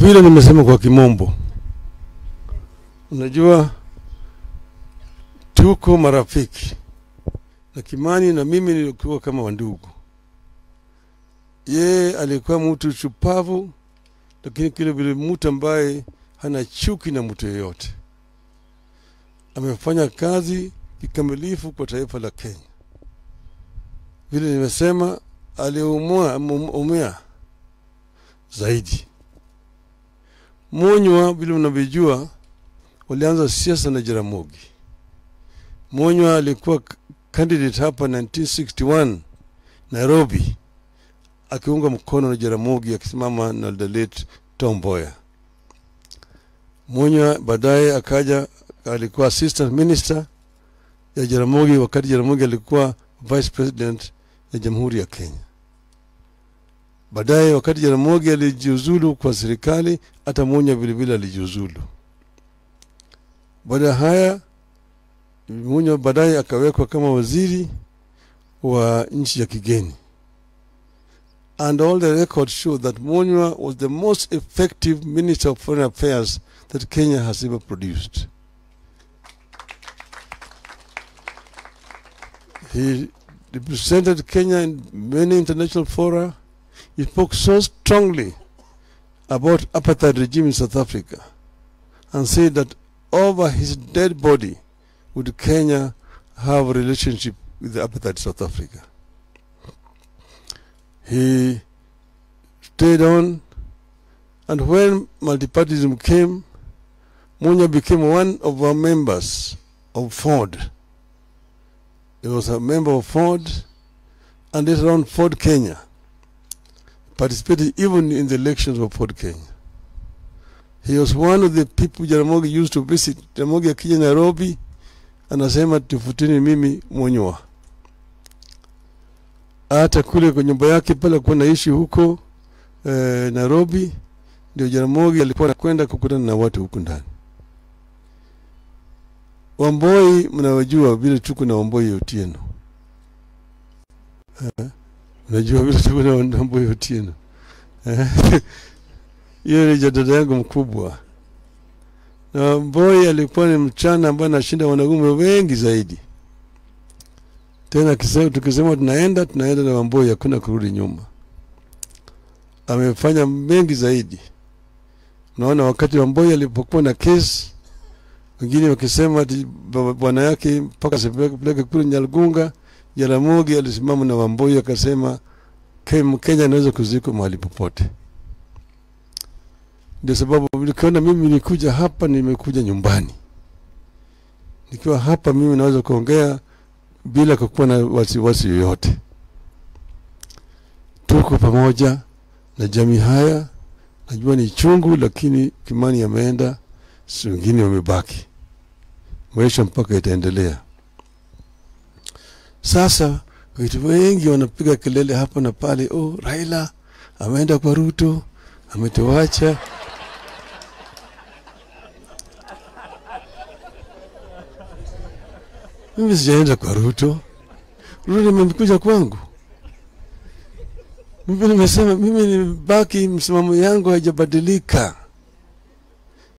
Vile nimesema kwa kimombo, unajua tuko marafiki na Kimani na mimi nilikuwa kama wandugu. Yeye alikuwa mtu shupavu, lakini kile vile mtu ambaye hana chuki na mtu yeyote. Amefanya kazi kikamilifu kwa taifa la Kenya. Vile nimesema aliumia zaidi. Munywa, vile mnavyojua, walianza siasa na Jaramogi. Munywa alikuwa candidate hapa 1961 Nairobi, akiunga mkono na Jaramogi akisimama na the late Tom Mboya. Munywa baadaye akaja, alikuwa assistant minister ya Jaramogi wakati Jaramogi alikuwa vice president ya Jamhuri ya Kenya. Baadaye wakati Jaramogi alijiuzulu kwa serikali, hata Munywa vile vile alijiuzulu. Baada haya Munywa baadaye akawekwa kama waziri wa nchi ya kigeni. And all the records show that Munywa was the most effective minister of foreign affairs that Kenya has ever produced. He represented Kenya in many international fora. He spoke so strongly about apartheid regime in South Africa and said that over his dead body would Kenya have a relationship with the apartheid South Africa. He stayed on, and when multipartyism came, Munywa became one of our members of Ford. He was a member of Ford, and later on Ford Kenya. Participated even in the elections of Ford Kenya. He was one of the people Jaramogi used to visit. Jaramogi akija Nairobi, anasema tufutini mimi Munywa. Hata kule kwa nyumba yake pale alikuwa naishi huko Nairobi, ndio Jaramogi alikuwa anakwenda kukutana na watu huko ndani. Wamboi mnawajua vile tuko na Wamboi Otieno. Unajua vile tuko na Wamboi Otieno. Yeye ni dada yangu mkubwa. Na Wamboi alikuwa ni mchana ambaye anashinda wanaume wengi zaidi. Tena tukisema tunaenda na Wamboi, hakuna kurudi nyuma. Amefanya mengi zaidi. Unaona wakati Wamboi alipokuwa na kesi, wengine wakisema bwana yake mpaka asipeleke kule Nyalgunga, Jaramogi alisimama na Wamboi akasema Kenya inaweza kuzikwa mahali popote. Ndio sababu niliona mimi nilikuja hapa, nimekuja nyumbani. Nikiwa hapa mimi naweza kuongea bila kukuwa na wasiwasi yoyote. Tuko pamoja na jamii haya. Najua ni chungu, lakini Kimani ameenda, si wengine wamebaki. Maisha mpaka itaendelea. Sasa watu wengi wanapiga kelele hapa na pale, oh, Raila ameenda kwa Ruto, ametuacha. Mimi sijaenda kwa Ruto. Ruto amekuja kwangu. Mimi nimesema mimi nibaki, msimamo yangu haijabadilika.